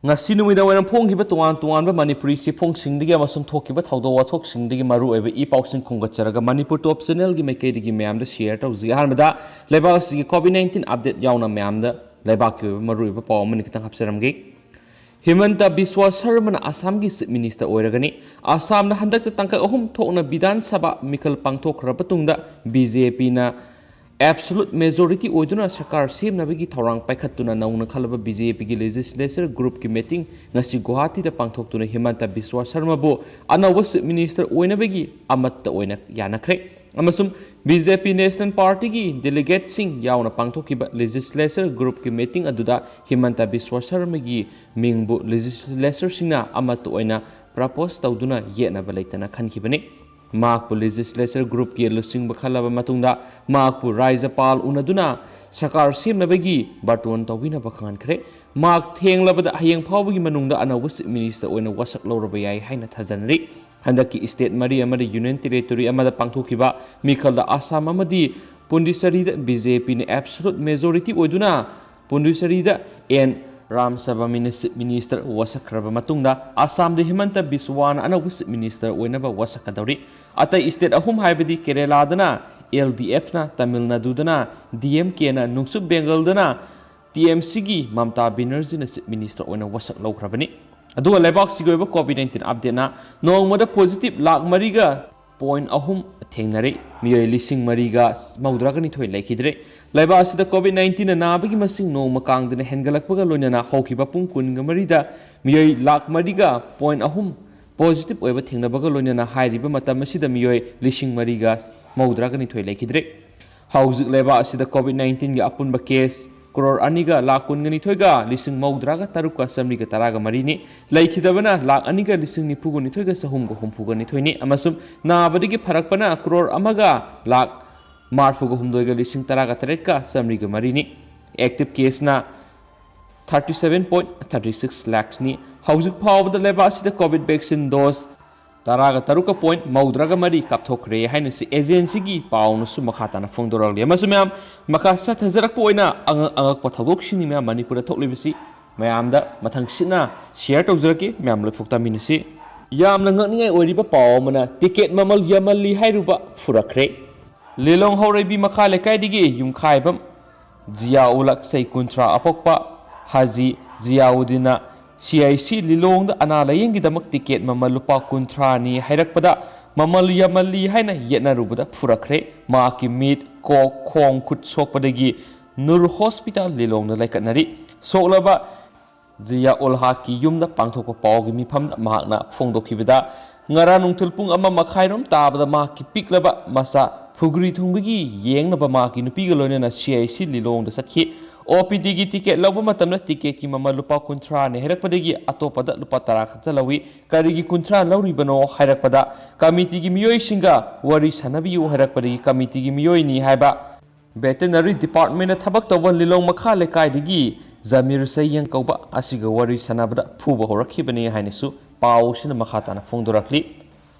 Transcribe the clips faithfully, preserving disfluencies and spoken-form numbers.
ꯉꯁꯤ ꯅꯨꯃꯤꯗꯥꯡ ꯋꯥꯏꯔꯝ ꯐꯣꯡꯈꯤꯕ ꯇꯣꯉꯥꯟ ꯇꯣꯉꯥꯟꯕ ꯃꯅꯤꯄꯨꯔꯤ ꯆꯦꯐꯣꯡꯁꯤꯡꯗꯒꯤ ꯑꯃꯁꯨꯡ ꯊꯣꯛꯈꯤꯕ ꯊꯧꯗꯣꯛ ꯋꯥꯊꯣꯛꯁꯤꯡꯗꯒꯤ ꯃꯔꯨ ꯑꯣꯏꯕ ꯏ ꯄꯥꯎꯁꯤꯡ ꯈꯣꯝꯒꯠꯆꯔꯒ ꯃꯅꯤꯄꯨꯔ ꯇꯣꯞ ꯆꯦꯅꯦꯜꯒꯤ ꯃꯥꯏꯀꯩꯗꯒꯤ ꯃꯌꯥꯝꯗ ꯁꯤꯌꯔ ꯇꯧꯖꯒꯦ꯫ ꯑꯍꯥꯟꯕꯗ ꯂꯩꯕꯥꯛ ꯑꯁꯤꯒꯤ ꯀꯣꯚꯤꯗ ꯅꯥꯏꯟꯇꯤꯟ ꯑꯞꯗꯦꯠ ꯌꯥꯎꯅ ꯃꯌꯥꯝꯗ ꯂꯩꯕꯥꯛꯀꯤ ꯑꯣꯏꯕ ꯃꯔꯨ ꯑꯣꯏꯕ ꯄꯥꯎ ꯑꯃꯅꯤ ꯈꯤꯇꯪ ꯍꯥꯞꯆꯔꯝꯒꯦ꯫ ꯍꯤꯃꯟꯇ ꯕꯤꯁ꯭ꯋꯥ ꯁꯔꯃꯅ ꯑꯁꯥꯝꯒꯤ ꯆꯤꯐ ꯃꯤꯅꯤꯁꯇꯔ ꯑꯣꯏꯔꯒꯅꯤ꯫ ꯑꯁꯥꯝꯗ ꯍꯟꯗꯛꯇ ꯇꯥꯡꯀꯛ ꯑꯍꯨꯝ ꯊꯣꯛꯅ ꯕꯤꯙꯥꯟ ꯁꯚꯥ ꯃꯤꯈꯜ ꯄꯥꯡꯊꯣꯛꯈ꯭ꯔꯕ ꯇꯨꯡꯗ ꯕꯤ ꯖꯦ ꯄꯤꯅ ꯑꯦꯕꯁꯣꯂꯨꯠ ꯃꯦꯖꯣꯔꯤꯇꯤ ꯑꯣꯏꯗꯨꯅ ꯁꯔꯀꯥꯔ ꯁꯦꯝꯅꯕꯒꯤ ꯊꯧꯔꯥꯡ ꯄꯥꯏꯈꯠꯇꯨꯅ ꯅꯧꯅ ꯈꯜꯂꯕ ꯕꯤ ꯖꯦ ꯄꯤꯒꯤ ꯂꯦꯖꯤꯁꯂꯦꯆꯔ ꯒ꯭ꯔꯨꯞꯀꯤ ꯃꯤꯇꯤꯡ ꯉꯁꯤ ꯒꯨꯋꯥꯍꯥꯇꯤꯗ ꯄꯥꯡꯊꯣꯛꯇꯨꯅ ꯍꯤꯃꯟꯇ ꯕꯤꯁ꯭ꯋꯥ ꯁꯔꯃꯕꯨ ꯑꯅꯧꯕ ꯆꯤꯐ ꯃꯤꯅꯤꯁꯇꯔ ꯑꯣꯏꯅꯕꯒꯤ ꯑꯃꯠꯇ ꯑꯣꯏꯅ ꯌꯥꯅꯈ꯭ꯔꯦ꯫ ꯑꯃꯁꯨꯡ ꯕꯤ ꯖꯦ ꯄꯤ ꯅꯦꯁꯅꯦꯜ ꯄꯥꯔꯇꯤꯒꯤ ꯗꯦꯂꯤꯒꯦꯠꯁꯤꯡ ꯌꯥꯎꯅ ꯄꯥꯡꯊꯣꯛꯈꯤꯕ ꯂꯦꯖꯤꯁꯂꯦꯆꯔ ꯒ꯭ꯔꯨꯞꯀꯤ ꯃꯤꯇꯤꯡ ꯑꯗꯨꯗ ꯍꯤꯃꯟꯇ ꯕꯤꯁ꯭ꯋꯥ ꯁꯔꯃꯒꯤ ꯃꯤꯡꯕꯨ ꯂꯦꯖꯤꯁꯂꯦꯆꯔꯁꯤꯡꯅ ꯑꯃꯠꯇ ꯑꯣꯏꯅ ꯄ꯭ꯔꯄꯣꯖ ꯇꯧꯗꯨꯅ ꯌꯦꯠꯅꯕ ꯂꯩꯇꯅ ꯈꯟꯈꯤꯕꯅꯤ꯫ ꯃꯍꯥꯛꯄꯨ ꯂꯦꯖꯤꯁꯂꯦꯆꯔ ꯒ꯭ꯔꯨꯞꯀꯤ ꯂꯨꯆꯤꯡꯕ ꯈꯜꯂꯕ ꯃꯇꯨꯡꯗ ꯃꯍꯥꯛꯄꯨ ꯔꯥꯖ꯭ꯌꯄꯥꯜ ꯎꯅꯗꯨꯅ ꯁꯔꯀꯥꯔ ꯁꯦꯝꯅꯕꯒꯤ ꯕꯥꯔꯇꯣꯟ ꯇꯧꯕꯤꯅꯕ ꯈꯪꯍꯟꯈ꯭ꯔꯦ꯫ ꯃꯍꯥꯛ ꯊꯦꯡꯂꯕꯗ ꯍꯌꯦꯡ ꯐꯥꯎꯕꯒꯤ ꯃꯅꯨꯡꯗ ꯑꯅꯧꯕ ꯆꯤꯐ ꯃꯤꯅꯤꯁꯇꯔ ꯑꯣꯏꯅ ꯋꯥꯁꯛ ꯂꯧꯔꯕ ꯌꯥꯏ ꯍꯥꯏꯅ ꯊꯥꯖꯅꯔꯤ꯫ ꯍꯟꯗꯛꯀꯤ ꯁ꯭ꯇꯦꯠ ꯃꯔꯤ ꯑꯃꯗꯤ ꯌꯨꯅꯤꯌꯟ ꯇꯦꯔꯤꯇꯣꯔꯤ ꯑꯃꯗ ꯄꯥꯡꯊꯣꯛꯈꯤꯕ ꯃꯤꯈꯜꯗ ꯑꯁꯥꯝ ꯑꯃꯗꯤ ꯄꯨꯟꯗꯤꯆꯦꯔꯤꯗ ꯕꯤ ꯖꯦ ꯄꯤꯅ ꯑꯦꯕꯁꯣꯂꯨꯠ ꯃꯦꯖꯣꯔꯤꯇꯤ ꯑꯣꯏꯗꯨꯅ ꯄꯨꯟꯗꯨꯆꯦꯔꯤꯗ ꯑꯦꯟ ꯔꯥꯝꯁꯕꯥꯃꯤꯅ ꯆꯤꯐ ꯃꯤꯅꯤꯁꯇꯔ ꯋꯥꯁꯛꯈ꯭ꯔꯕ ꯃꯇꯨꯡꯗ ꯑꯁꯥꯝꯗ ꯍꯤꯃꯟꯇ ꯕꯤꯁ꯭ꯋꯥꯅ ꯑꯅꯧꯕ ꯆꯤꯐ ꯃꯤꯅꯤꯁꯇꯔ ꯑꯣꯏꯅꯕ ꯋꯥꯁꯛꯀꯗꯧꯔꯤ꯫ ꯑꯇꯩ ꯁ꯭ꯇꯦꯠ ꯑꯍꯨꯝ ꯍꯥꯏꯕꯗꯤ ꯀꯦꯔꯦꯂꯥꯗꯅ ꯑꯦꯜ ꯗꯤ ꯑꯦꯐꯅ, ꯇꯥꯃꯤꯜ ꯅꯥꯗꯨꯗꯅ ꯗꯤ ꯑꯦꯝ ꯀꯦꯅ, ꯅꯣꯡꯆꯨꯞ ꯕꯦꯡꯒꯜꯗꯅ ꯇꯤ ꯑꯦꯝ ꯁꯤꯒꯤ ꯃꯝꯇꯥ ꯕꯦꯅꯔꯖꯤꯅ ꯆꯤꯐ ꯃꯤꯅꯤꯁꯇꯔ ꯑꯣꯏꯅ ꯋꯥꯁꯛ ꯂꯧꯈ꯭ꯔꯕꯅꯤ꯫ ꯑꯗꯨꯒ ꯂꯩꯕꯥꯛꯁꯤꯒꯤ ꯑꯣꯏꯕ ꯀꯣꯚꯤꯗ ꯅꯥꯏꯟꯇꯤꯟ ꯑꯞꯗꯦꯠꯅ ꯅꯣꯡꯃꯗ ꯄꯣꯖꯤꯇꯤꯚ ꯂꯥꯈ ꯃꯔꯤꯒ ꯄꯣꯏꯟ ꯑꯍꯨꯝ ꯊꯦꯡꯅꯔꯦ꯫ ꯃꯤꯑꯣꯏ ꯂꯤꯁꯤꯡ ꯃꯔꯤꯒ ꯃꯧꯗ꯭ꯔꯥꯒ ꯅꯤꯊꯣꯏ ꯂꯩꯈꯤꯗ꯭ꯔꯦ꯫ ꯂꯩꯕꯥꯛ ꯑꯁꯤꯗ ꯀꯣꯚꯤꯗ ꯅꯥꯏꯟꯇꯤꯟꯅ ꯅꯥꯕꯒꯤ ꯃꯁꯤꯡ ꯅꯣꯡꯃ ꯀꯥꯡꯗꯅ ꯍꯦꯟꯒꯠꯂꯛꯄꯒ ꯂꯣꯏꯅꯅ ꯍꯧꯈꯤꯕ ꯄꯨꯡ ꯀꯨꯟꯒ ꯃꯔꯤꯗ ꯃꯤꯑꯣꯏ ꯂꯥꯈ ꯃꯔꯤꯒ ꯄꯣꯏꯟ ꯑꯍꯨꯝ ꯄꯣꯖꯤꯇꯤꯚ ꯑꯣꯏꯕ ꯊꯦꯡꯅꯕꯒ ꯂꯣꯏꯅꯅ ꯍꯥꯏꯔꯤꯕ ꯃꯇꯝ ꯑꯁꯤꯗ ꯃꯤꯑꯣꯏ ꯂꯤꯁꯤꯡ ꯃꯔꯤꯒ ꯃꯧꯗ꯭ꯔꯥꯒ ꯅꯤꯊꯣꯏ ꯂꯩꯈꯤꯗ꯭ꯔꯦ꯫ ꯍꯧꯖꯤꯛ ꯂꯩꯕꯥꯛ ꯑꯁꯤꯗ ꯀꯣꯚꯤꯗ ꯅꯥꯏꯟꯇꯤꯟꯒꯤ ꯑꯄꯨꯟꯕ ꯀꯦꯁ ꯀ꯭ꯔꯣꯔ ꯑꯅꯤꯒ ꯂꯥꯈ ꯀꯨꯟꯒ ꯅꯤꯊꯣꯏꯒ ꯂꯤꯁꯤꯡ ꯃꯧꯗ꯭ꯔꯥꯒ ꯇꯔꯨꯛꯀ ꯆꯥꯃꯔꯤꯒ ꯇꯔꯥꯒ ꯃꯔꯤꯅꯤ꯫ ꯂꯩꯈꯤꯗꯕꯅ ꯂꯥꯈ ꯑꯅꯤꯒ ꯂꯤꯁꯤꯡ ꯅꯤꯐꯨꯒ ꯅꯤꯊꯣꯏꯒ ꯆꯍꯨꯝꯒ ꯍꯨꯝꯐꯨꯒ ꯅꯤꯊꯣꯏꯅꯤ꯫ ꯑꯃꯁꯨꯡ ꯅꯥꯕꯗꯒꯤ ꯐꯔꯛꯄꯅ ꯀ꯭ꯔꯣꯔ ꯑꯃꯒ ꯂꯥꯈ ꯃꯔꯐꯨꯒ ꯍꯨꯝꯗꯣꯏꯒ ꯂꯤꯁꯤꯡ ꯇꯔꯥꯒ ꯇꯔꯦꯠꯀ ꯆꯥꯃꯔꯤꯒ ꯃꯔꯤꯅꯤ꯫ ꯑꯦꯛꯇꯤꯚ ꯀꯦꯁꯅ thirty seven point thirty six ꯂꯥꯈꯅꯤ꯫ ꯍꯧꯖꯤꯛ ꯐꯥꯎꯕꯗ ꯂꯩꯕꯥꯛ ꯑꯁꯤꯗ ꯀꯣꯚꯤꯗ ꯚꯦꯛꯁꯤꯟ ꯗꯣꯁ ꯇꯔꯥꯒ ꯇꯔꯨꯛꯀ ꯄꯣꯏꯟ ꯃꯧꯗ꯭ꯔꯥꯒ ꯃꯔꯤ ꯀꯥꯞꯊꯣꯛꯈ꯭ꯔꯦ ꯍꯥꯏꯅꯁꯨ ꯑꯦꯖꯦꯟꯁꯤꯒꯤ ꯄꯥꯎꯅꯁꯨ ꯃꯈꯥ ꯇꯥꯅ ꯐꯣꯡꯗꯣꯔꯛꯂꯤ꯫ ꯑꯃꯁꯨꯡ ꯃꯌꯥꯝ, ꯃꯈꯥ ꯆꯠꯊꯖꯔꯛꯄ ꯑꯣꯏꯅ ꯑꯉꯛ ꯑꯉꯛꯄ ꯊꯧꯗꯣꯛꯁꯤꯡꯅꯤ ꯃꯌꯥꯝ ꯃꯅꯤꯄꯨꯔꯗ ꯊꯣꯛꯂꯤꯕꯁꯤ꯫ ꯃꯌꯥꯝꯗ ꯃꯊꯪꯁꯤꯠꯅ share ꯇꯧꯖꯔꯛꯀꯦ꯫ ꯃꯌꯥꯝ ꯂꯣꯏꯐꯥꯎ ꯇꯥꯃꯤꯟꯅꯁꯤ꯫ ꯌꯥꯝꯅ ꯉꯛꯅꯤꯡꯉꯥꯏ ꯑꯣꯏꯔꯤꯕ ꯄꯥꯎ ꯑꯃꯅ, ꯇꯤꯀꯦꯠ ꯃꯃꯜ ꯌꯥꯝꯃꯜꯂꯤ ꯍꯥꯏꯔꯨꯕ ꯐꯨꯔꯛꯈ꯭ꯔꯦ꯫ ꯂꯤꯂꯣꯡ ꯍꯧꯔꯩꯕꯤ ꯃꯈꯥ ꯂꯩꯀꯥꯏꯗꯒꯤ ꯌꯨꯝꯈꯥꯏꯕꯝ ꯖꯤꯌꯥꯎꯜ ꯍꯛ, ꯆꯍꯤ ꯀꯨꯟꯊ꯭ꯔꯥ, ꯑꯄꯣꯛꯄ ꯍꯥꯖꯤ ꯖꯤꯌꯥꯎꯗꯤꯟꯅ C I C ꯂꯤꯂꯣꯡꯗ ꯑꯅꯥ ꯂꯥꯌꯦꯡꯒꯤꯗꯃꯛ ꯇꯤꯀꯦꯠ ꯃꯃꯜ ꯂꯨꯄꯥ ꯀꯨꯟꯊ꯭ꯔꯥꯅꯤ ꯍꯥꯏꯔꯛꯄꯗ, ꯃꯃꯜ ꯌꯥꯝꯃꯜꯂꯤ ꯍꯥꯏꯅ ꯌꯦꯠꯅꯔꯨꯕꯗ ꯐꯨꯔꯛꯈ꯭ꯔꯦ꯫ ꯃꯍꯥꯛꯀꯤ ꯃꯤꯠ, ꯀꯣꯛ, ꯈꯣꯡ, ꯈꯨꯠ ꯁꯣꯛꯄꯗꯒꯤ ꯅꯨꯔ ꯍꯣꯁꯄꯤꯇꯥꯜ ꯂꯤꯂꯣꯡꯗ ꯂꯩꯈꯠꯅꯔꯤ꯫ ꯁꯣꯛꯂꯕ ꯖꯤꯌꯥꯎꯜ ꯍꯛꯀꯤ ꯌꯨꯝꯗ ꯄꯥꯡꯊꯣꯛꯄ ꯄꯥꯎꯒꯤ ꯃꯤꯐꯝꯗ ꯃꯍꯥꯛꯅ ꯐꯣꯡꯗꯣꯛꯈꯤꯕꯗ, ꯉꯔꯥꯡ ꯅꯨꯡꯊꯤꯜ ꯄꯨꯡ ꯑꯃ ꯃꯈꯥꯏꯔꯣꯝ ꯇꯥꯕꯗ ꯃꯍꯥꯛꯀꯤ ꯄꯤꯛꯂꯕ ꯃꯆꯥ ꯐꯨꯒ꯭ꯔꯤ ꯊꯨꯡꯕꯒꯤ ꯌꯦꯡꯅꯕ ꯃꯍꯥꯛꯀꯤ ꯅꯨꯄꯤꯒ ꯂꯣꯏꯅꯅ C I C ꯂꯤꯂꯣꯡꯗ ꯆꯠꯈꯤ꯫ O P Dꯒꯤ ꯇꯤꯀꯦꯠ ꯂꯧꯕ ꯃꯇꯝꯗ ꯇꯤꯀꯦꯠꯀꯤ ꯃꯃꯜ ꯂꯨꯄꯥ ꯀꯨꯟꯊ꯭ꯔꯥꯅꯤ ꯍꯥꯏꯔꯛꯄꯗꯒꯤ ꯑꯇꯣꯞꯄꯗ ꯂꯨꯄꯥ ꯇꯔꯥ ꯈꯛꯇ ꯂꯧꯏ꯫ ꯀꯔꯤꯒꯤ ꯀꯨꯟꯊ꯭ꯔꯥ ꯂꯧꯔꯤꯕꯅꯣ ꯍꯥꯏꯔꯛꯄꯗ, ꯀꯃꯤꯇꯤꯒꯤ ꯃꯤꯑꯣꯏꯁꯤꯡꯒ ꯋꯥꯔꯤ ꯁꯥꯟꯅꯕꯤꯌꯨ ꯍꯥꯏꯔꯛꯄꯗꯒꯤ ꯀꯃꯤꯇꯤꯒꯤ ꯃꯤꯑꯣꯏꯅꯤ ꯍꯥꯏꯕ Veterinary Departmentꯅ ꯊꯕꯛ ꯇꯧꯕ ꯂꯤꯂꯣꯡ ꯃꯈꯥ ꯂꯩꯀꯥꯏꯗꯒꯤ ꯖꯃꯤꯔ ꯆꯌꯦꯡ ꯀꯧꯕ ꯑꯁꯤꯒ ꯋꯥꯔꯤ ꯁꯥꯟꯅꯕꯗ ꯐꯨꯕ ꯍꯧꯔꯛꯈꯤꯕꯅꯤ ꯍꯥꯏꯅꯁꯨ ꯄꯥꯎ ꯑꯁꯤꯅ ꯃꯈꯥ ꯇꯥꯅ ꯐꯣꯡꯗꯣꯔꯛꯂꯤ꯫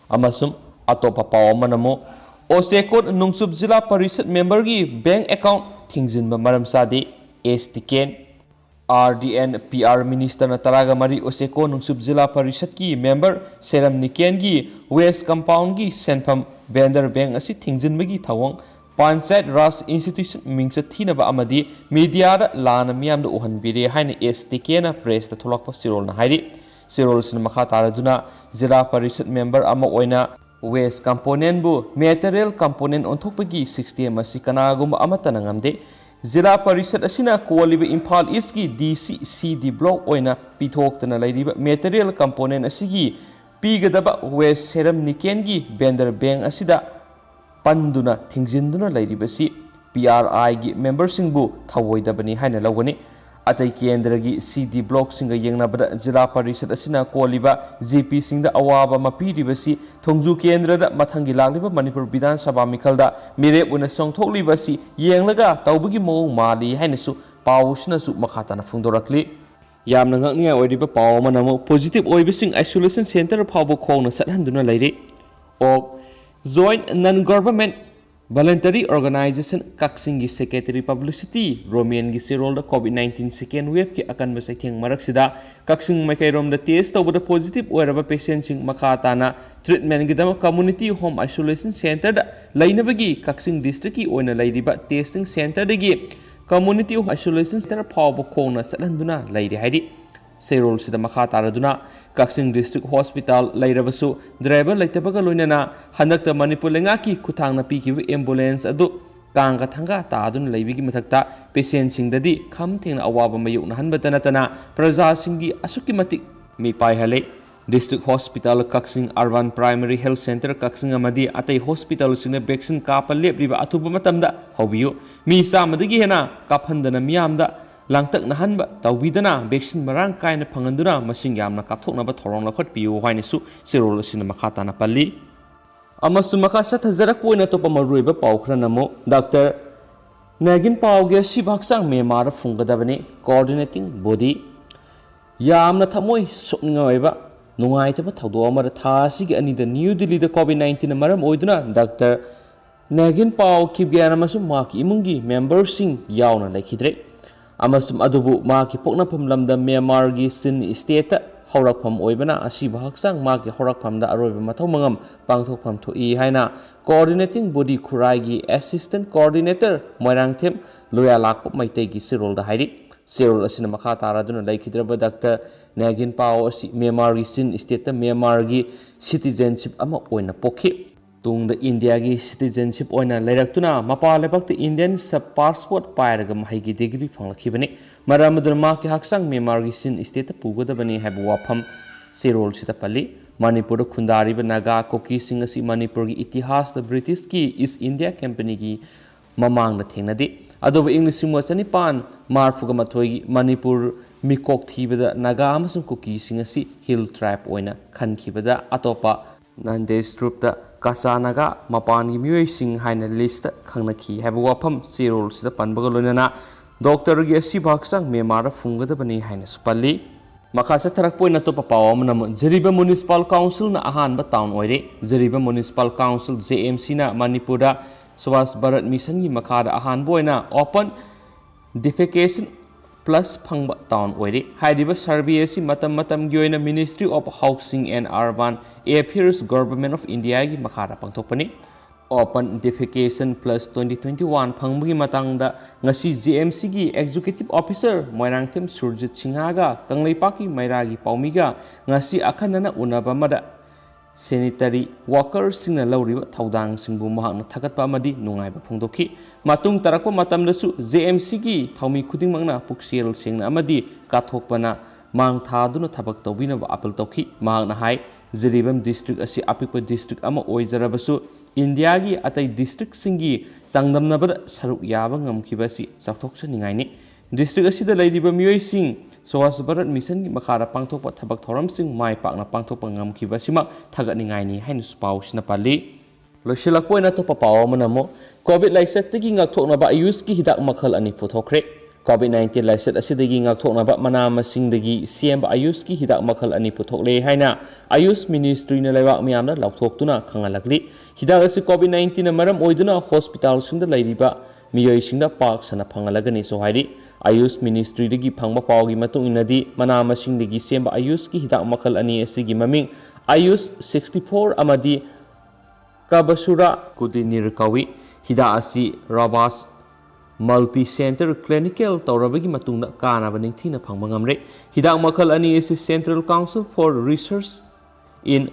ꯑꯃꯁꯨꯡ ꯑꯇꯣꯞꯄ ꯄꯥꯎ ꯑꯃꯅ ꯑꯃꯨꯛ, ꯑꯣꯆꯦꯀꯣꯠ ꯅꯣꯡꯆꯨꯞ ꯖꯤꯂꯥ ꯄꯔꯤꯁꯠ memberꯒꯤ bank account ꯊꯤꯡꯖꯤꯟꯕ ꯃꯔꯝ ꯆꯥꯗꯦ, S ꯇꯤꯀꯦꯟ꯫ R D and P R ministerꯅ ꯇꯔꯥꯒ ꯃꯔꯤ ꯑꯣꯆꯦꯀꯣ ꯅꯣꯡꯆꯨꯞ ꯖꯤꯂꯥ ꯄꯔꯤꯁꯠꯀꯤ member ꯁꯦꯔꯝ ꯅꯤꯀꯦꯟꯒꯤ waste compoundꯒꯤ ꯁꯦꯟꯐꯝ vendor bank ꯑꯁꯤ ꯊꯤꯡꯖꯤꯟꯕꯒꯤ ꯊꯧꯑꯣꯡ ꯄꯟꯆꯥꯌꯠ ꯔꯥꯖ institution ꯃꯤꯡꯆꯠ ꯊꯤꯅꯕ ꯑꯃꯗꯤ mediaꯗ ꯂꯥꯟꯅ ꯃꯤꯌꯥꯝꯗ ꯎꯍꯟꯕꯤꯔꯦ ꯍꯥꯏꯅ S ꯇꯤꯀꯦꯟꯅ pressꯇ ꯊꯣꯛꯂꯛꯄ ꯆꯦꯔꯣꯜꯅ ꯍꯥꯏꯔꯤ꯫ ꯆꯦꯔꯣꯜꯁꯤꯅ ꯃꯈꯥ ꯇꯥꯔꯗꯨꯅ, ꯖꯤꯂꯥ ꯄꯔꯤꯁꯠ member ꯑꯃ ꯑꯣꯏꯅ waste componentꯕꯨ material component ꯑꯣꯟꯊꯣꯛꯄꯒꯤ system ꯑꯁꯤ ꯀꯅꯥꯒꯨꯝꯕ ꯑꯃꯠꯇꯅ ꯉꯝꯗꯦ꯫ ꯖꯤꯂꯥ ꯄꯔꯤꯁꯠ ꯑꯁꯤꯅ ꯀꯣꯜꯂꯤꯕ Imphal Eastꯀꯤ D C C D block ꯑꯣꯏꯅ ꯄꯤꯊꯣꯛꯇꯅ ꯂꯩꯔꯤꯕ material component ꯑꯁꯤꯒꯤ ꯄꯤꯒꯗꯕ waste ꯁꯦꯔꯝ ꯅꯤꯀꯦꯟꯒꯤ vendor bank ꯑꯁꯤꯗ ꯄꯟꯗꯨꯅ ꯊꯤꯡꯖꯤꯟꯗꯨꯅ ꯂꯩꯔꯤꯕꯁꯤ P R Iꯒꯤ memberꯁꯤꯡꯕꯨ ꯊꯧꯑꯣꯏꯗꯕꯅꯤ ꯍꯥꯏꯅ ꯂꯧꯒꯅꯤ꯫ ꯑꯇꯩ ꯀꯦꯟꯗ꯭ꯔꯒꯤ C D blockꯁꯤꯡꯒ ꯌꯦꯡꯅꯕꯗ ꯖꯤꯂꯥ ꯄꯔꯤꯁꯠ ꯑꯁꯤꯅ ꯀꯣꯜꯂꯤꯕ G Pꯁꯤꯡꯗ ꯑꯋꯥꯕ ꯑꯃ ꯄꯤꯔꯤꯕꯁꯤ ꯊꯣꯡꯖꯨ ꯀꯦꯟꯗ꯭ꯔꯗ ꯃꯊꯪꯒꯤ ꯂꯥꯛꯂꯤꯕ ꯃꯅꯤꯄꯨꯔ ꯕꯤꯙꯥꯟ ꯁꯚꯥ ꯃꯤꯈꯜꯗ ꯃꯤꯔꯦꯞ ꯑꯣꯏꯅ ꯆꯣꯡꯊꯣꯛꯂꯤꯕ ꯑꯁꯤ ꯌꯦꯡꯂꯒ ꯇꯧꯕꯒꯤ ꯃꯑꯣꯡ ꯃꯥꯜꯂꯤ ꯍꯥꯏꯅꯁꯨ ꯄꯥꯎ ꯑꯁꯤꯅꯁꯨ ꯃꯈꯥ ꯇꯥꯅ ꯐꯣꯡꯗꯣꯔꯛꯂꯤ꯫ ꯌꯥꯝꯅ ꯉꯛꯅꯤꯡꯉꯥꯏ ꯑꯣꯏꯔꯤꯕ ꯄꯥꯎ ꯑꯃꯅ ꯑꯃꯨꯛ positive ꯑꯣꯏꯕꯁꯤꯡ isolation centre ꯐꯥꯎꯕ ꯈꯣꯡꯅ ꯆꯠꯍꯟꯗꯨꯅ ꯂꯩꯔꯤ꯫ ꯑꯣꯛ, Joint Non Government Voluntary Organization ꯀꯛꯆꯤꯡꯒꯤ Secretary Publicity ꯔꯣꯃꯦꯟꯒꯤ ꯆꯦꯔꯣꯜꯗ COVID nineteen second wave ꯀꯤ ꯑꯀꯟꯕ ꯆꯩꯊꯦꯡ ꯃꯔꯛꯁꯤꯗ ꯀꯛꯆꯤꯡ ꯃꯥꯏꯀꯩꯔꯣꯝꯗ test ꯇꯧꯕꯗ positive ꯑꯣꯏꯔꯕ patient ꯁꯤꯡ ꯃꯈꯥ ꯇꯥꯅ treatment ꯒꯤꯗꯃꯛ Community Home Isolation Center ꯗ ꯂꯩꯅꯕꯒꯤ ꯀꯛꯆꯤꯡ district ꯀꯤ ꯑꯣꯏꯅ ꯂꯩꯔꯤꯕ testing center ꯗꯒꯤ Community Isolation Center ꯐꯥꯎꯕ ꯈꯣꯡꯅ ꯆꯠꯍꯟꯗꯨꯅ ꯂꯩꯔꯦ ꯍꯥꯏꯔꯤ꯫ ꯆꯦꯔꯣꯜꯁꯤꯗ ꯃꯈꯥ ꯇꯥꯔꯗꯨꯅ ꯀꯛꯆꯤꯡ district hospital ꯂꯩꯔꯕꯁꯨ driver ꯂꯩꯇꯕꯒ ꯂꯣꯏꯅꯅ ꯍꯟꯗꯛꯇ ꯃꯅꯤꯄꯨꯔ ꯂꯩꯉꯥꯛꯀꯤ ꯈꯨꯠꯊꯥꯡꯅ ꯄꯤꯈꯤꯕ ambulance ꯑꯗꯨ ꯀꯥꯡꯒ ꯊꯥꯡꯒ ꯇꯥꯗꯨꯅ ꯂꯩꯕꯒꯤ ꯃꯊꯛꯇ patient ꯁꯤꯡꯗꯗꯤ ꯈꯝ ꯊꯦꯡꯅ ꯑꯋꯥꯕ ꯃꯥꯌꯣꯛꯅꯍꯟꯕꯇ ꯅꯠꯇꯅ ꯄ꯭ꯔꯖꯥꯁꯤꯡꯒꯤ ꯑꯁꯨꯛꯀꯤ ꯃꯇꯤꯛ ꯃꯤꯄꯥꯏꯍꯜꯂꯦ꯫ District Hospital ꯀꯛꯆꯤꯡ, Urban Primary Health Center ꯀꯛꯆꯤꯡ ꯑꯃꯗꯤ ꯑꯇꯩ hospital ꯁꯤꯡꯅ vaccine ꯀꯥꯞꯄ ꯂꯦꯞꯂꯤꯕ ꯑꯊꯨꯕ ꯃꯇꯝꯗ ꯍꯧꯕꯤꯌꯨ꯫ ꯃꯤ ꯆꯥꯝꯃꯗꯒꯤ ꯍꯦꯟꯅ ꯀꯥꯞꯍꯟꯗꯅ ꯃꯤꯌꯥꯝꯗ ꯂꯥꯡꯇꯛꯅꯍꯟꯕ ꯇꯧꯕꯤꯗꯅ vaccine ꯃꯔꯥꯡ ꯀꯥꯏꯅ ꯐꯪꯍꯟꯗꯨꯅ ꯃꯁꯤꯡ ꯌꯥꯝꯅ ꯀꯥꯞꯊꯣꯛꯅꯕ ꯊꯧꯔꯥꯡ ꯂꯧꯈꯠꯄꯤꯌꯨ ꯍꯥꯏꯅꯁꯨ ꯆꯦꯔꯣꯜ ꯑꯁꯤꯅ ꯃꯈꯥ ꯇꯥꯅ ꯄꯜꯂꯤ꯫ ꯑꯃꯁꯨꯡ ꯃꯈꯥ ꯆꯠꯊꯖꯔꯛꯄ ꯑꯣꯏꯅ ꯑꯇꯣꯞꯄ ꯃꯔꯨꯑꯣꯏꯕ ꯄꯥꯎ ꯈꯔꯅ ꯑꯃꯨꯛ ꯗꯥꯛꯇꯔ ꯅꯥꯒꯤꯟ ꯄꯥꯎꯒꯤ ꯑꯁꯤꯕ ꯍꯛꯆꯥꯡ ꯃ꯭ꯌꯥꯟꯃꯥꯔꯗ ꯐꯨꯝꯒꯗꯕꯅꯤ, coordinating body꯫ ꯌꯥꯝꯅ ꯊꯃꯣꯏ ꯁꯣꯛꯅꯤꯡꯉꯥꯏ ꯑꯣꯏꯕ ꯅꯨꯡꯉꯥꯏꯇꯕ ꯊꯧꯗꯣꯛ ꯑꯃꯗ ꯊꯥ ꯑꯁꯤꯒꯤ ꯑꯅꯤꯗ ꯅ꯭ꯌꯨ ꯗꯤꯜꯂꯤꯗ COVID nineteen ꯅ ꯃꯔꯝ ꯑꯣꯏꯗꯨꯅ ꯗꯥꯛꯇꯔ ꯅꯥꯒꯤꯟ ꯄꯥꯎ ꯀꯤꯞꯒꯦꯟ ꯑꯃꯁꯨꯡ ꯃꯍꯥꯛꯀꯤ ꯏꯃꯨꯡꯒꯤ member ꯁꯤꯡ ꯌꯥꯎꯅ ꯂꯩꯈꯤꯗ꯭ꯔꯦ꯫ ꯑꯃꯁꯨꯡ ꯑꯗꯨꯕꯨ ꯃꯍꯥꯛꯀꯤ ꯄꯣꯛꯅꯐꯝ ꯂꯝꯗ ꯃ꯭ꯌꯥꯟꯃꯥꯔꯒꯤ ꯆꯤꯟ state ꯇ ꯍꯧꯔꯛꯐꯝ ꯑꯣꯏꯕꯅ ꯑꯁꯤꯕ ꯍꯛꯆꯥꯡ ꯃꯍꯥꯛꯀꯤ ꯍꯧꯔꯛꯐꯝꯗ ꯑꯔꯣꯏꯕ ꯃꯊꯧ ꯃꯉꯝ ꯄꯥꯡꯊꯣꯛꯐꯝ ꯊꯣꯛꯏ ꯍꯥꯏꯅ coordinating body ꯈꯨꯔꯥꯏꯒꯤ assistant coordinator Moirangthem ꯂꯣꯌꯥꯂꯥꯛꯄ ꯃꯩꯇꯩꯒꯤ ꯆꯦꯔꯣꯜꯗ ꯍꯥꯏꯔꯤ꯫ ꯆꯦꯔꯣꯜ ꯑꯁꯤꯅ ꯃꯈꯥ ꯇꯥꯔꯗꯨꯅ ꯂꯩꯈꯤꯗ꯭ꯔꯕ ꯗꯥꯛꯇꯔ ꯅꯥꯒꯤꯟ ꯄꯥꯎ ꯑꯁꯤ ꯃ꯭ꯌꯥꯟꯃꯥꯔꯒꯤ ꯆꯤꯟ state ꯇ ꯃ꯭ꯌꯥꯟꯃꯥꯔꯒꯤ citizenship ꯑꯃ ꯑꯣꯏꯅ ꯄꯣꯛꯈꯤ꯫ ꯇꯨꯡꯗ ꯏꯟꯗꯤꯌꯥꯒꯤ citizenship ꯑꯣꯏꯅ ꯂꯩꯔꯛꯇꯨꯅ ꯃꯄꯥꯟ ꯂꯩꯕꯥꯛꯇ Indian passport ꯄꯥꯏꯔꯒ ꯃꯍꯩꯒꯤ degree ꯐꯪꯂꯛꯈꯤꯕꯅꯤ꯫ ꯃꯔꯝ ꯑꯗꯨꯅ ꯃꯍꯥꯛꯀꯤ ꯍꯛꯆꯥꯡ ꯃ꯭ꯌꯥꯟꯃꯥꯔꯒꯤ ꯆꯤꯟ state ꯇ ꯄꯨꯒꯗꯕꯅꯤ ꯍꯥꯏꯕ ꯋꯥꯐꯝ ꯆꯦꯔꯣꯜꯁꯤꯗ ꯄꯜꯂꯤ꯫ ꯃꯅꯤꯄꯨꯔꯗ ꯈꯨꯟꯗꯥꯔꯤꯕ ꯅꯥꯒꯥ ꯀꯨꯀꯤꯁꯤꯡ ꯑꯁꯤ ꯃꯅꯤꯄꯨꯔꯒꯤ ꯏꯇꯤꯍꯥꯁꯇ ꯕ꯭ꯔꯤꯇꯤꯁꯀꯤ East India Company ꯒꯤ ꯃꯃꯥꯡꯗ ꯊꯦꯡꯅꯗꯦ꯫ ꯑꯗꯨꯕꯨ ꯏꯪ ꯂꯤꯁꯤꯡ ꯑꯃꯒ ꯆꯅꯤꯄꯥꯟ ꯃꯔꯤꯐꯨꯒ ꯃꯥꯊꯣꯏꯒꯤ ꯃꯅꯤꯄꯨꯔ ꯃꯤꯀꯣꯛ ꯊꯤꯕꯗ ꯅꯥꯒꯥ ꯑꯃꯁꯨꯡ ꯀꯨꯀꯤꯁꯤꯡ ꯑꯁꯤ hill tribe ꯑꯣꯏꯅ ꯈꯟꯈꯤꯕꯗ ꯑꯇꯣꯞꯄ Nandez group ꯇ ꯀꯆꯥ ꯅꯥꯒꯥ ꯃꯄꯥꯟꯒꯤ ꯃꯤꯑꯣꯏꯁꯤꯡ ꯍꯥꯏꯅ list ꯇ ꯈꯪꯅꯈꯤ ꯍꯥꯏꯕ ꯋꯥꯐꯝ ꯆꯦꯔꯣꯜꯁꯤꯗ ꯄꯟꯕꯒ ꯂꯣꯏꯅꯅ ꯗꯥꯛꯇꯔꯒꯤ ꯑꯁꯤꯕ ꯍꯛꯆꯥꯡ ꯃ꯭ꯌꯥꯟꯃꯥꯔꯗ ꯐꯨꯝꯒꯗꯕꯅꯤ ꯍꯥꯏꯅꯁꯨ ꯄꯜꯂꯤ꯫ ꯃꯈꯥ ꯆꯠꯊꯔꯛꯄ ꯑꯣꯏꯅ ꯑꯇꯣꯞꯄ ꯄꯥꯎ ꯑꯃꯅ ꯑꯃꯨꯛ ꯖꯤꯔꯤꯕꯥꯝ Municipal Council ꯅ ꯑꯍꯥꯟꯕ town ꯑꯣꯏꯔꯦ꯫ Jiribam Municipal Council, J M C ꯅ ꯃꯅꯤꯄꯨꯔꯗ ꯁ꯭ꯋꯥꯁ ꯚꯥꯔꯠ ꯃꯤꯁꯟꯒꯤ ꯃꯈꯥꯗ ꯑꯍꯥꯟꯕ ꯑꯣꯏꯅ open defecation plus ꯐꯪꯕ ꯇꯥꯎꯟ ꯑꯣꯏꯔꯤ꯫ ꯍꯥꯏꯔꯤꯕ ꯁꯔꯚꯦ ꯑꯁꯤ ꯃꯇꯝ ꯃꯇꯝꯒꯤ ꯑꯣꯏꯅ Ministry of Housing and Urban Affairs, Government of Indiaꯒꯤ ꯃꯈꯥꯗ ꯄꯥꯡꯊꯣꯛꯄꯅꯤ꯫ Open defecation plus twenty twenty one ꯐꯪꯕꯒꯤ ꯃꯇꯥꯡꯗ ꯉꯁꯤ J M Cꯒꯤ Executive Officer Moirangthem Surjit ꯁꯤꯡꯍꯒ ꯀꯪꯂꯩꯄꯥꯛꯀꯤ ꯃꯩꯔꯥꯒꯤ ꯄꯥꯎꯃꯤꯒ ꯉꯁꯤ ꯑꯈꯟꯅꯅ ꯎꯅꯕ ꯑꯃꯗ sanitary workerꯁꯤꯡꯅ ꯂꯧꯔꯤꯕ ꯊꯧꯗꯥꯡꯁꯤꯡꯕꯨ ꯃꯍꯥꯛꯅ ꯊꯥꯒꯠꯄ ꯑꯃꯗꯤ ꯅꯨꯡꯉꯥꯏꯕ ꯐꯣꯡꯗꯣꯛꯈꯤ꯫ ꯃꯇꯨꯡ ꯇꯥꯔꯛꯄ ꯃꯇꯝꯗꯁꯨ J M Cꯒꯤ ꯊꯧꯃꯤ ꯈꯨꯗꯤꯡꯃꯛꯅ ꯄꯨꯛꯆꯦꯜ ꯁꯦꯡꯅ ꯑꯃꯗꯤ ꯀꯠꯊꯣꯛꯄꯅ ꯃꯥꯡ ꯊꯥꯗꯨꯅ ꯊꯕꯛ ꯇꯧꯕꯤꯅꯕ ꯑꯥꯄꯤꯜ ꯇꯧꯈꯤ꯫ ꯃꯍꯥꯛꯅ ꯍꯥꯏ, ꯖꯤꯔꯤꯕꯥꯝ district ꯑꯁꯤ ꯑꯄꯤꯛꯄ district ꯑꯃ ꯑꯣꯏꯖꯔꯕꯁꯨ Indiaꯒꯤ ꯑꯇꯩ districtꯁꯤꯡꯒꯤ ꯆꯥꯡꯗꯝꯅꯕꯗ ꯁꯔꯨꯛ ꯌꯥꯕ ꯉꯝꯈꯤꯕ ꯑꯁꯤ ꯆꯥꯎꯊꯣꯛꯆꯅꯤꯡꯉꯥꯏꯅꯤ꯫ District ꯑꯁꯤꯗ ꯂꯩꯔꯤꯕ ꯃꯤꯑꯣꯏꯁꯤꯡ ꯁ꯭ꯋꯥꯁ ꯚꯥꯔꯠ ꯃꯤꯁꯟꯒꯤ ꯃꯈꯥꯗ ꯄꯥꯡꯊꯣꯛꯄ ꯊꯕꯛ ꯊꯧꯔꯝꯁꯤꯡ ꯃꯥꯏ ꯄꯥꯛꯅ ꯄꯥꯡꯊꯣꯛꯄ ꯉꯝꯈꯤꯕ ꯑꯁꯤꯃꯛ ꯊꯥꯒꯠꯅꯤꯡꯉꯥꯏꯅꯤ ꯍꯥꯏꯅꯁꯨ ꯄꯥꯎꯁꯤꯅ ꯄꯜꯂꯤ꯫ ꯂꯣꯏꯁꯤꯜꯂꯛꯄ ꯑꯣꯏꯅ ꯑꯇꯣꯞꯄ ꯄꯥꯎ ꯑꯃꯅ ꯑꯃꯨꯛ COVID ꯂꯥꯏꯆꯠꯇꯒꯤ ꯉꯥꯛꯊꯣꯛꯅꯕ ꯑꯌꯨꯁꯀꯤ ꯍꯤꯗꯥꯛ ꯃꯈꯜ ꯑꯅꯤ ꯄꯨꯊꯣꯛꯈ꯭ꯔꯦ꯫ COVID nineteen ꯂꯥꯏꯆꯠ ꯑꯁꯤꯗꯒꯤ ꯉꯥꯛꯊꯣꯛꯅꯕ ꯃꯅꯥ ꯃꯁꯤꯡꯗꯒꯤ ꯁꯦꯝꯕ ꯑꯌꯨꯁꯀꯤ ꯍꯤꯗꯥꯛ ꯃꯈꯜ ꯑꯅꯤ ꯄꯨꯊꯣꯛꯂꯦ ꯍꯥꯏꯅ ꯑꯌꯨꯁ ministryꯅ ꯂꯩꯕꯥꯛ ꯃꯤꯌꯥꯝꯗ ꯂꯥꯎꯊꯣꯛꯇꯨꯅ ꯈꯪꯍꯜꯂꯛꯂꯤ꯫ ꯍꯤꯗꯥꯛ ꯑꯁꯤ COVID nineteenꯅ ꯃꯔꯝ ꯑꯣꯏꯗꯨꯅ hospitalꯁꯤꯡꯗ ꯂꯩꯔꯤꯕ ꯃꯤꯑꯣꯏꯁꯤꯡꯗ ꯄꯥꯛ ꯁꯟꯅ ꯐꯪꯍꯜꯂꯒꯅꯤꯁꯨ ꯍꯥꯏꯔꯤ꯫ ꯑꯌꯨꯁ ministryꯗꯒꯤ ꯐꯪꯕ ꯄꯥꯎꯒꯤ ꯃꯇꯨꯡ ꯏꯟꯅꯗꯤ, ꯃꯅꯥ ꯃꯁꯤꯡꯗꯒꯤ ꯁꯦꯝꯕ ꯑꯌꯨꯁꯀꯤ ꯍꯤꯗꯥꯛ ꯃꯈꯜ ꯑꯅꯤ ꯑꯁꯤꯒꯤ ꯃꯃꯤꯡ ꯑꯌꯨꯁ sixty four ꯑꯃꯗꯤ ꯀꯕꯁꯨꯔꯥ ꯀꯨꯗꯤꯅꯤꯔ ꯀꯧꯏ꯫ ꯍꯤꯗꯥꯛ ꯑꯁꯤ Robust Multi Center Clinical ꯇꯧꯔꯕꯒꯤ ꯃꯇꯨꯡꯗ ꯀꯥꯟꯅꯕ ꯅꯤꯡꯊꯤꯅ ꯐꯪꯕ ꯉꯝꯂꯦ꯫ ꯍꯤꯗꯥꯛ ꯃꯈꯜ ꯑꯅꯤ ꯑꯁꯤ Central Council for Research in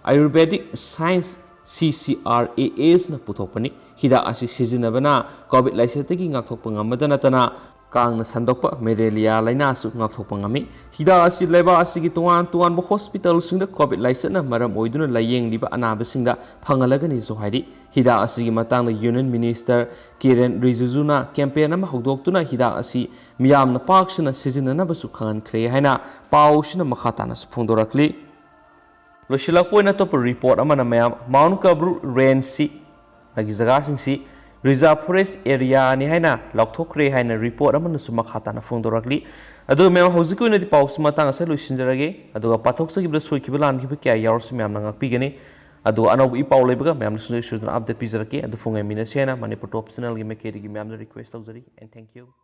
Ayurvedic Science, C C R A S ꯅ ꯄꯨꯊꯣꯛꯄꯅꯤ꯫ ꯍꯤꯗꯥꯛ ꯑꯁꯤ ꯁꯤꯖꯤꯟꯅꯕꯅ COVID ꯂꯥꯏꯆꯠꯇꯒꯤ ꯉꯥꯛꯊꯣꯛꯄ ꯉꯝꯕꯗ ꯅꯠꯇꯅ, ꯀꯥꯡꯅ ꯁꯟꯗꯣꯛꯄ ꯃꯦꯂꯦꯔꯤꯌꯥ ꯂꯥꯏꯅꯥꯁꯨ ꯉꯥꯛꯊꯣꯛꯄ ꯉꯝꯃꯤ꯫ ꯍꯤꯗꯥꯛ ꯑꯁꯤ ꯂꯩꯕꯥꯛ ꯑꯁꯤꯒꯤ ꯇꯣꯉꯥꯟ ꯇꯣꯉꯥꯟꯕ hospitalꯁꯤꯡꯗ COVID ꯂꯥꯏꯆꯠꯅ ꯃꯔꯝ ꯑꯣꯏꯗꯨꯅ ꯂꯥꯌꯦꯡꯂꯤꯕ ꯑꯅꯥꯕꯁꯤꯡꯗ ꯐꯪꯍꯜꯂꯒꯅꯤꯁꯨ ꯍꯥꯏꯔꯤ꯫ ꯍꯤꯗꯥꯛ ꯑꯁꯤꯒꯤ ꯃꯇꯥꯡꯗ Union Minister ꯀꯤꯔꯦꯟ ꯔꯤꯖꯤꯖꯨꯅ campaign ꯑꯃ ꯍꯧꯗꯣꯛꯇꯨꯅ ꯍꯤꯗꯥꯛ ꯑꯁꯤ ꯃꯤꯌꯥꯝꯅ ꯄꯥꯛ ꯁꯟꯅ ꯁꯤꯖꯤꯟꯅꯅꯕꯁꯨ ꯈꯪꯍꯟꯈ꯭ꯔꯦ ꯍꯥꯏꯅ ꯄꯥꯎꯁꯤꯅ ꯃꯈꯥ ꯇꯥꯅꯁꯨ ꯐꯣꯡꯗꯣꯔꯛꯂꯤ꯫ ꯂꯣꯏꯁꯤꯜꯂꯛꯄ ꯑꯣꯏꯅ ꯑꯇꯣꯞꯄ report ꯑꯃꯅ ꯃꯌꯥꯝ Mount Kabru rangeꯁꯤ, ꯃꯥꯒꯤ ꯖꯒꯥꯁꯤꯡꯁꯤ reserve forest areaꯅꯤ ꯍꯥꯏꯅ ꯂꯥꯎꯊꯣꯛꯈ꯭ꯔꯦ ꯍꯥꯏꯅ report ꯑꯃꯅꯁꯨ ꯃꯈꯥ ꯇꯥꯅ ꯐꯣꯡꯗꯣꯔꯛꯂꯤ꯫ ꯑꯗꯨꯒ ꯃꯌꯥꯝ, ꯍꯧꯖꯤꯛꯀꯤ ꯑꯣꯏꯅꯗꯤ ꯄꯥꯎꯁꯤ ꯃꯇꯥꯡ ꯑꯁꯤꯗ ꯂꯣꯏꯁꯤꯟꯖꯔꯒꯦ꯫ ꯑꯗꯨꯒ ꯄꯥꯊꯣꯛꯆꯈꯤꯕꯗ ꯁꯣꯏꯈꯤꯕ ꯂꯥꯟꯈꯤꯕ ꯀꯌꯥ ꯌꯥꯎꯔꯁꯨ ꯃꯌꯥꯝꯅ ꯉꯥꯛꯄꯤꯒꯅꯤ꯫ ꯑꯗꯨꯒ ꯑꯅꯧꯕ ꯏ ꯄꯥꯎ ꯂꯩꯕꯒ ꯃꯌꯥꯝꯅ ꯁꯨꯡꯁꯣꯏ ꯁꯣꯏꯗꯅ update ꯄꯤꯖꯔꯛꯀꯦ꯫ ꯑꯗꯨ ꯐꯣꯡꯉꯦ ꯃꯤꯅ ꯁꯦꯅ ꯃꯅꯤꯄꯨꯔ ꯇꯣꯞ ꯆꯦꯅꯦꯜꯒꯤ ꯃꯥꯏꯀꯩꯗꯒꯤ ꯃꯌꯥꯝꯗ request ꯇꯧꯖꯔꯤ꯫ And thank you꯫